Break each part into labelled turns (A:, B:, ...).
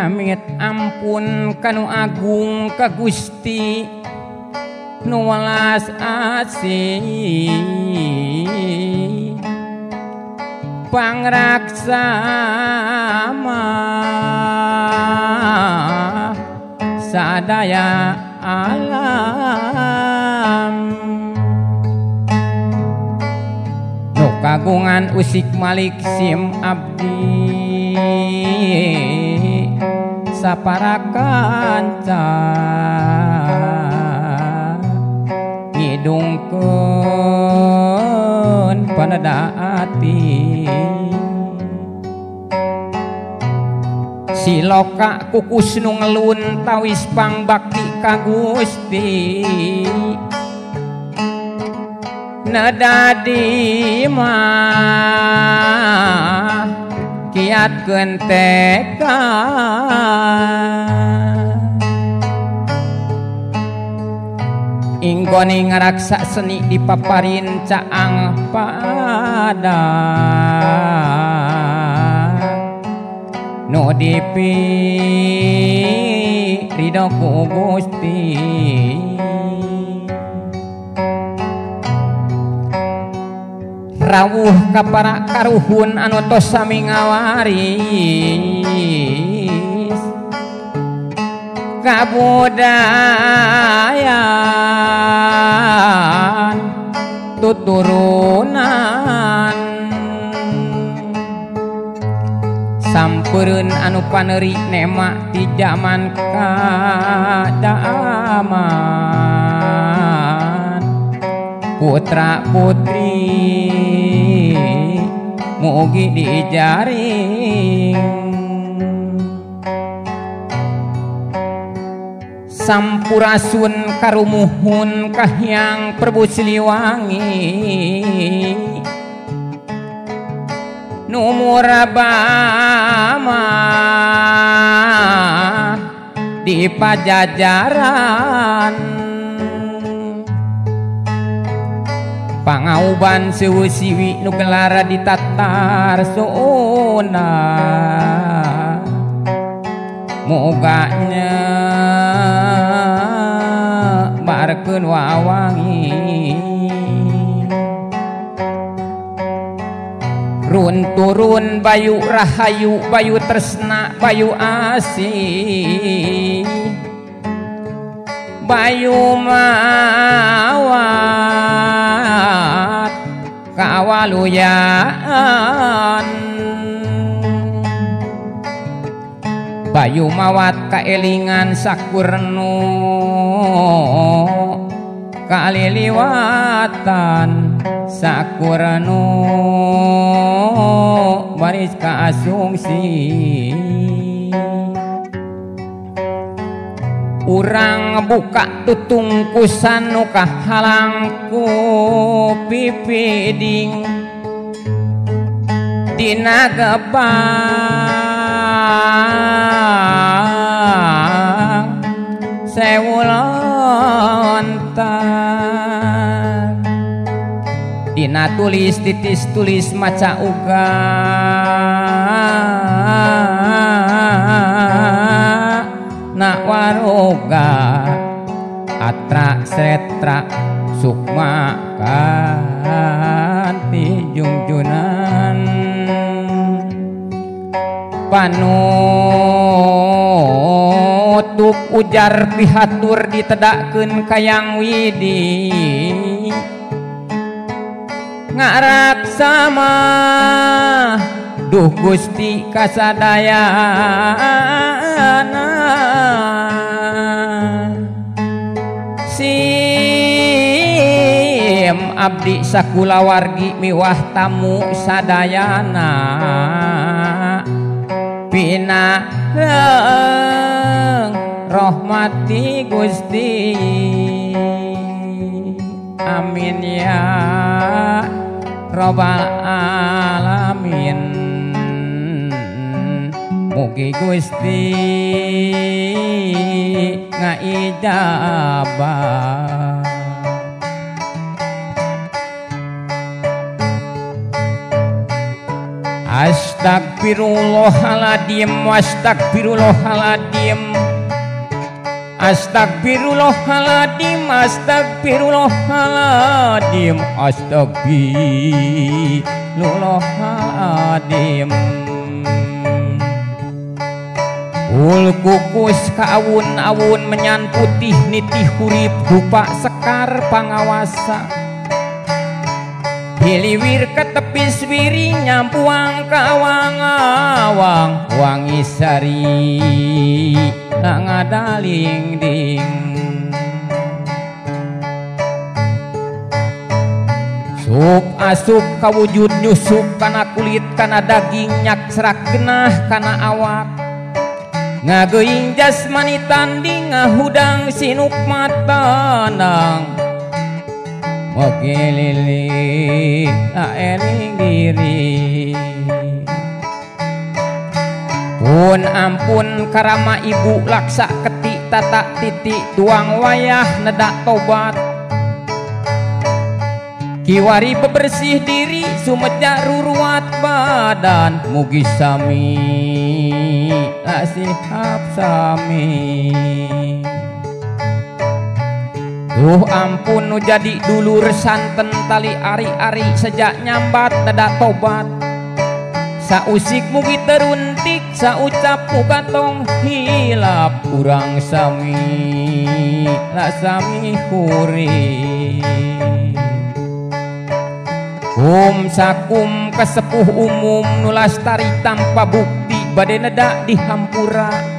A: Ngamit ampun kanu agung ka Gusti nu welas asih pangraksama sadaya alam nu kagungan usik malik sim abdi sapara kanca ngidungkeun paneda ati siloka kukus nu ngelun tawis pangbakti ka Gusti neda di mah kiatkeun tekad inggone ngaraksa seni dipaparin caang pada nu dipi ridho ku Gusti rawuh ka para karuhun anu tos sami ngawaris kabudayaan tuturunan sampereun anu paneuri nema di zaman kadaman putra putri mugi dijaring sampurasun karumuhun kahyang Prabu Siliwangi nu murabama di pajajaran pangauban sewu siwi nu gelar di tatar Sunda muga nyebarkeun wawangi run turun bayu rahayu bayu tresna bayu asih bayu mawat kawaluyaan bayu mawat kaelingan sakurnu kaliliwatan sakurnu baris kaasungsi urang buka tutungkusan nu kahalang ku pipiding dina gebang sewu lontar dina tulis titis tulis maca uga nak waroga atra setra sukma kanti jungjunan panutup ujar pihatur ditedakkeun kayang widi ngaraksama duh Gusti kasadayana sim abdi sakulawargi miwah tamu sadayana pinareng rahmati Gusti amin ya robbal alamin mugi Gusti ngaijabah. Astagfirullahaladzim, astagfirullahaladzim, astagfirullahaladzim, astagfirullahaladzim, astagfirullahaladzim. Ul kukus ka awun-awun menyan putih nitih hurip dupa sekar pangawasa. Hiliwir ketepis wiring nyampuang ka awang-awang wangi sari ngadaling ding. Sup asup kawujud nyusup kana kulit kana daging nyak serak genah kana awak. Ngageuing jasmani tanding ngahudang sinuk matanang. Mokilili eling diri. Pun ampun karama ibu laksa ketik tata titik tuang wayah nedak tobat. Kiwari bebersih diri sumedya ruruat badan mugi sami nasihap sami. Duh ampun nu jadi dulur santen tali ari-ari sejak nyambat nedak tobat. Sausik mugi teruntik saucap muga tong hilap urang sami la sami huri. Kum sakum kesepuh umum nulastari tanpa bukti bade nedak dihampura.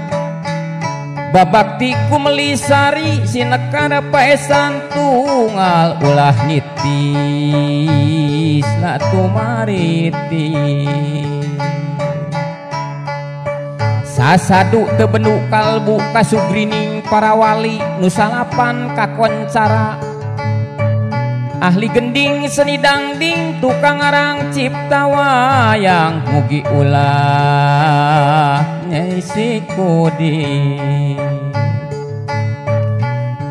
A: Babakti ku melisari sinekara paesan tunggal ulah nitis la tumariti. Sasadu teu kalbu kasugrining para wali nu salapan kakoncara. Ahli gending seni dangding tukang ngarang cipta wayang mugi ulah nyai sikudi.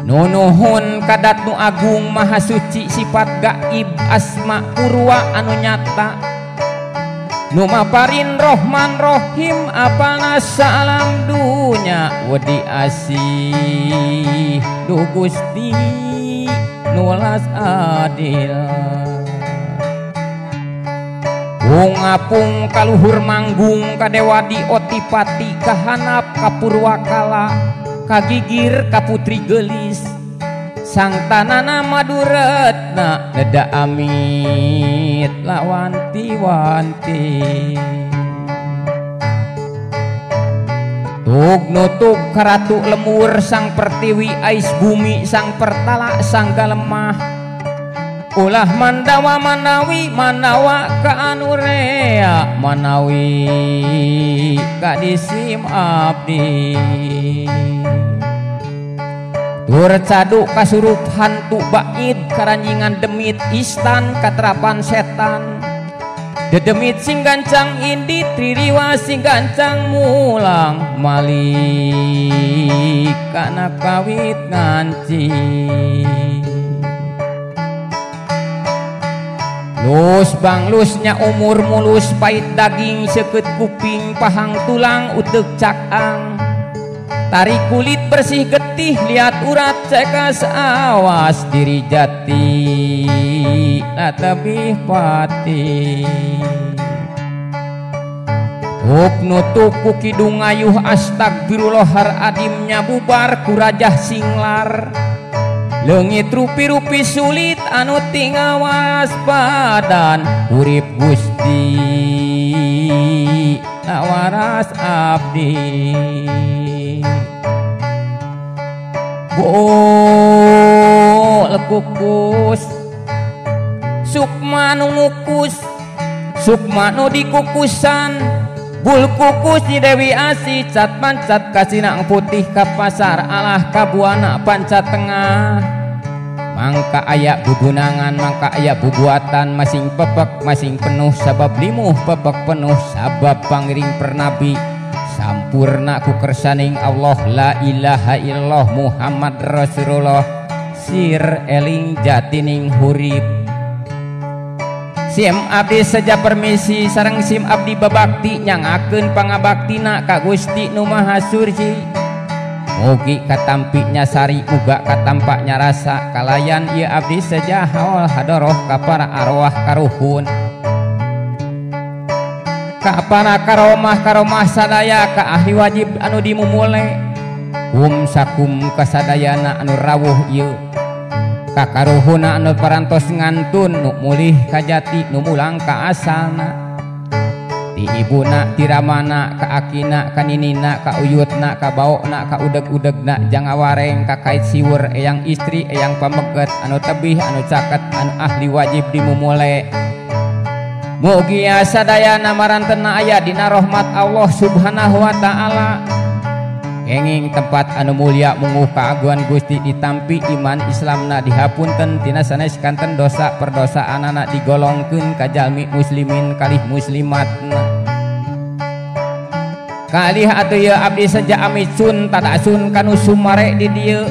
A: Nunuhun kadat nu agung maha suci sifat gaib asma purwa anu nyata. Nu maparin rohman rohim apalna salam dunya wedi asih du Gusti nulas adil. Apung kaluhur manggung kadewa di otipati kahanap kapurwakala kagigir kaputri gelis sang tanana maduretna neda amit lawanti-wanti. Tug nutuk karatu lemur sang pertiwi ais bumi sang pertala sang galemah. Ulah mandawa manawi manawa ka anurea manawi kadisim abdi. Tur caduk kasurup hantu baid karanjingan demit istan katrapan setan. Dedemit sing gancang indi tririwa sing gancang mulang malik kana kawit nganci. Lus banglusnya umur mulus pait daging seket kuping pahang tulang utek cakang. Tarik kulit bersih getih lihat urat cekas awas diri jati tebih pati. Tuk nutuk ku kidung ngayuh astagfirullah har adimnya bubar kurajah singlar. Leungit rupi-rupi sulit anu tingawas badan urip Gusti waras abdi. Bol kukus sukma nu ngukus sukma nu dikukusan bul kukus Nyi Dewi Asih cat pancat kasinang putih ka pasar alah kabuana pancat tengah. Mangka aya bugunangan mangka aya bubuatan masing pepek masing penuh sabab limuh pepek penuh sabab pangiring pernabi sampurna ku kersaning Allah la ilaha illallah Muhammad Rasulullah sir eling jatining hurip. Sim abdi seja permisi sareng sim abdi babakti nyangakeun pangabaktina ka Gusti Nu Maha Surji. Mugi katampi nya sari uga katampa nya rasa kalayan ieu abdi seja haul hadoroh ka para arwah karuhun. Ka para karomah karomah sadaya ka ahli wajib anu dimumule. Kum sakum kasadayana anu rawuh ieu. Kakaruhuna anu parantos ngantun nu mulih kajati nu mulang ka asalna. Ti ibuna ti ramana ka akina ka ninina ka uyutna ka baokna ka udeg-udegna jangawareng ka kait siwur eyang istri eyang pameget anu tebih anu caket anu ahli wajib dimumule. Mugia sadayana marantena aya dina rahmat Allah Subhanahu wa ta'ala. Kenging tempat anu mulia munguh kaaguan Gusti ditampi iman Islamna dihapunten tina sanes kanten dosa perdosaanana digolongkeun ka jalmi muslimin kalih muslimatna. Kalih atuh ieu abdi seja amicun tadasun kanu sumare di dieu.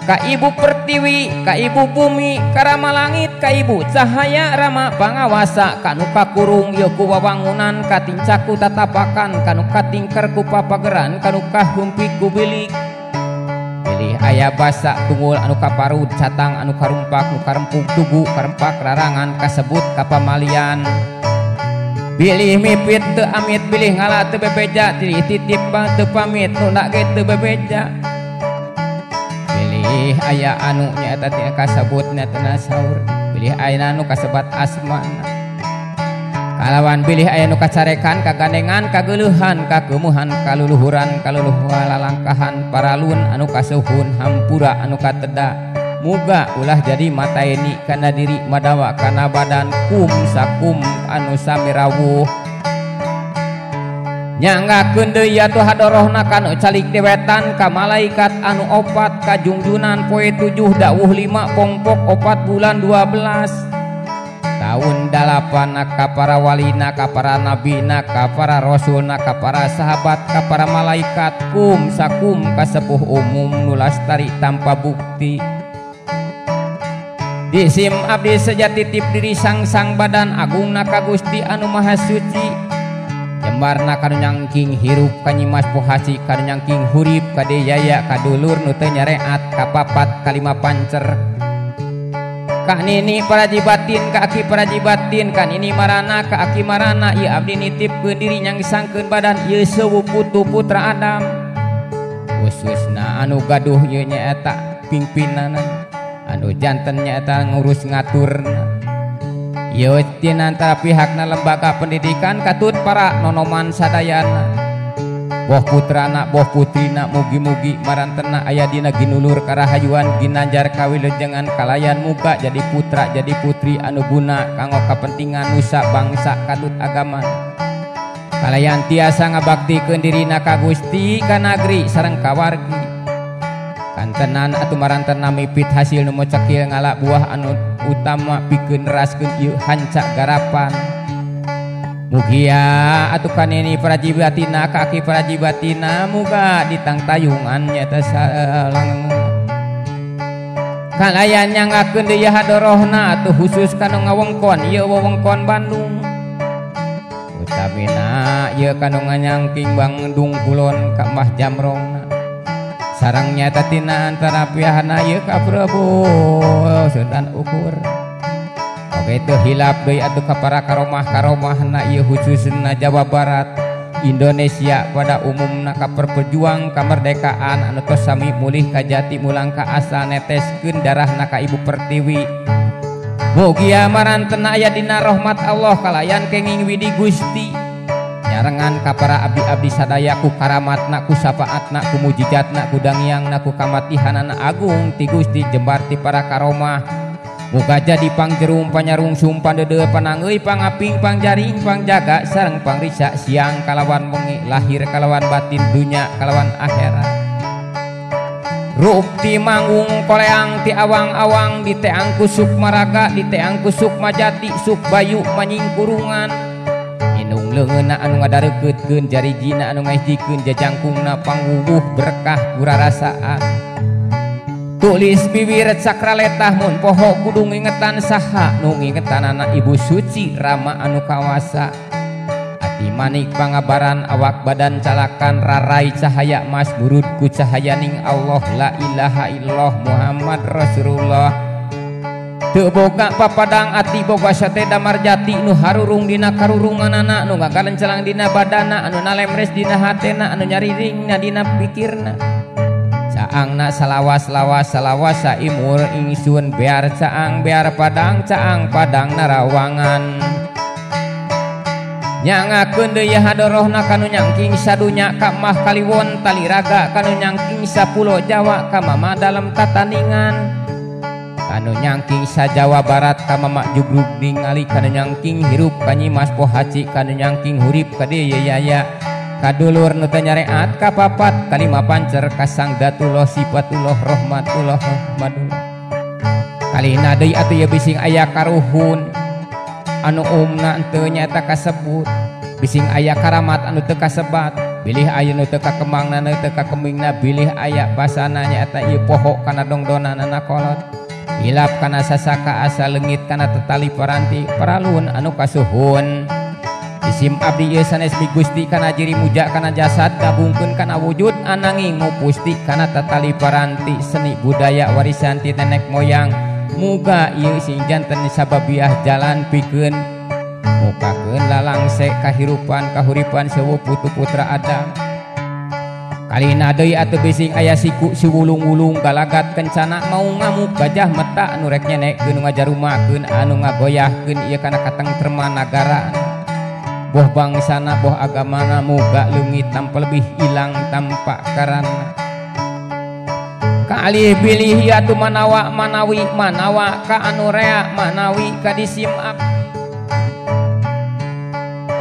A: Ka Ibu Pertiwi, ka Ibu Bumi, ka Rama Langit, ka Ibu Cahaya Rama Pangawasa, kanu kakurung ieu ku wawangunan, katincaku tatapakan, kanu katingker ku papageran, kanu kahumpik ku bilik. Pilih aya basa tunggul anu kaparud, catang anu karumpak, nu karempug tugu, karempak rarangan, kasebut kapamalian. Bilih mipit teu amit, bilih ngala teu bebeja, tilih titip teu pamit, nu nak ge teu bebeja. Pilih aya anu nyaeta teh kasebut nya saur, pilih aya anu kasebat asmana. Kalawan bilih aya nu kacarekan, kagandengan, kageuleuhan, kakeumuhan, kaluluhuran, kaluluhuan lalangkahan, paralun anu kasuhun, hampura anu kateda. Muga ulah jadi mataeni kana diri madawa kana badan kum sakum anu sami rawuh. Nyanggakeun deui atuh hadorohna kanu calik dewetan ka malaikat anu opat ka jungjunan poe 7 dawuh 5 pongpok 4 bulan 12 tahun 8 ka para walina ka para nabina ka para rasulna ka para sahabat ka para malaikat kum sakum kasepuh umum nu lastari tanpa bukti. Disim abdi seja titip diri sang-sang badan agungna ka Gusti anu Maha Suci. Jembarna kanu nyangking hirup ka Nyimas Pohasi kanu nyangking hurip ka Deyaya ka dulur nu teu nyareat ka papat kalima pancer. Ka nini parajibatin ka aki parajibatin ka nini marana ka aki marana ieu abdi nitipkeun diri nyangsangkeun badan ieu sewu putu putra Adam. Khususna anu gaduh ieu nyaeta pingpinanna anu janten nyaeta ngurus ngaturna. Ieu tina antara pihakna lembaga pendidikan katut para nonoman sadayana. Boh putrana boh putrina mugi-mugi marantena aya dina ginulur karahayuan ginanjar kawilujengan kalayan muga jadi putra jadi putri anu guna kanggo kapentingan nusa bangsa katut agama. Kalayan tiasa ngabaktikeun dirina ka Gusti ka nagri sareng ka wargi. Kantenan atuh marantena mipit hasil nu mocekil ngala buah anu utama pikeun neraskeun ieu hanca garapan. Mugia atuh kanini prajibatina ka aki prajibatina muga ditangtayungan nyaeta salang. Kalayan nyanggakeun deui hadorohna atuh khusus kanu ngawengkon ieu wewengkon Bandung. Utamina ieu kanu nganyangking Bandung Kulon ka Mbah Jamrongna. Sarang nyata tina antara pihana ieu ka Prabu Sultan Ukur. Oke teu hilap deui atuh ka para karomah-karomahna ieu khususna Jawa Barat, Indonesia pada umumna ka perjuang kamerdekaan anu tos sami mulih ka jati mulang ka asal neteskeun darahna ka Ibu Pertiwi. Mugia marantena aya dina rahmat Allah kalayan kenging widi Gusti. Nyarengan ka para abdi-abdi sadaya ku karamatna ku syafaatna ku mujizatna ku dangiangna ku kamatihanana agung ti Gusti jembar ti para karomah. Muga jadi pangjerum panyarungsum pandede panangeuy pangaping pangjaring pangjaga sareng pangrisa siang kalawan wengi lahir kalawan batin dunya kalawan akhirat. Rup ti manggung koleang ti awang-awang di teang ku Sukmaraga di teang ku Sukmajati Sukbayu manyingkurungan. Inung leungeunna anu ngadarekeutkeun jarijina anu ngahijikeun jajangkungna pangwuwuh berkah kurarasaan. Tulis bibir cakraletah mun poho kudu ngingetan saha nu ngingetanana ibu suci Rama anu kawasa. Ati manik pangabaran awak badan calakan rarai cahaya mas burud ku cahayaning Allah la ilaha illallah Muhammad Rasulullah. Teu boga papadang ati boga sate damar jati nu harurung dina karurunganana nu ngagalencelang dina badana anu nalemres dina hatena anu nyariringna dina pikirna. Caangna salawas lawas salawas saimur ingsun biar caang biar padang caang padang narawangan. Nyangakeun deui hadorohna kanu nyangking sadunya ka mah kaliwon taliraga kanu nyangking sapulo Jawa ka mama dalam tataningan kanu nyangking sa Jawa Barat ka mama jugrug ningali kanu nyangking hirup ka Nyimas Pohaci kanu nyangking hurip ka dieu yaya kadulur nu teu nyareat ka papat kalima pancer ka Sang Datullah Sifatullah Rahmatullah Rahmatullah. Kalina deui atuh ieu bising aya karuhun anu umna teu nyaeta kasebut bising aya karamat anu teu kasebat bilih aya nu teu kakembangna nu teu kakembingna bilih aya basana nyaeta ieu poho kana dongdonanana kolot hilap kana sasaka asa leungit kana tetali paranti paralun anu kasuhun. Isim abdi ieu sanes migusti kana jiri muja kana jasad gabungkeun kana wujud ananging mupusti kana tatali paranti seni budaya warisan ti nenek moyang muga ieu sing janten sababiah jalan pikeun mukakeun lalangse kahirupan kahuripan sewu putu putra Adam. Kalina deui atuh bising aya siku siwulung-wulung galagat kencana mau ngamuk gajah meta anu rek nyenekeun nu ngajarumakeun anu ngagoyahkeun ieu kana katengtreman nagara boh bangsana boh agamana muga leungit tanpa lebih ilang tanpa karana. Kalih bilih ya tu manawa manawi manawa ka anu rea manawi ka disimap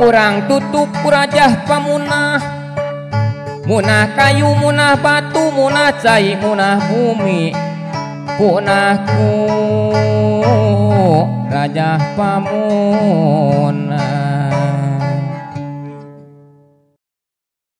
A: urang tutup kurajah pamunah munah kayu munah batu munah cai munah bumi punah ku rajah pamunah.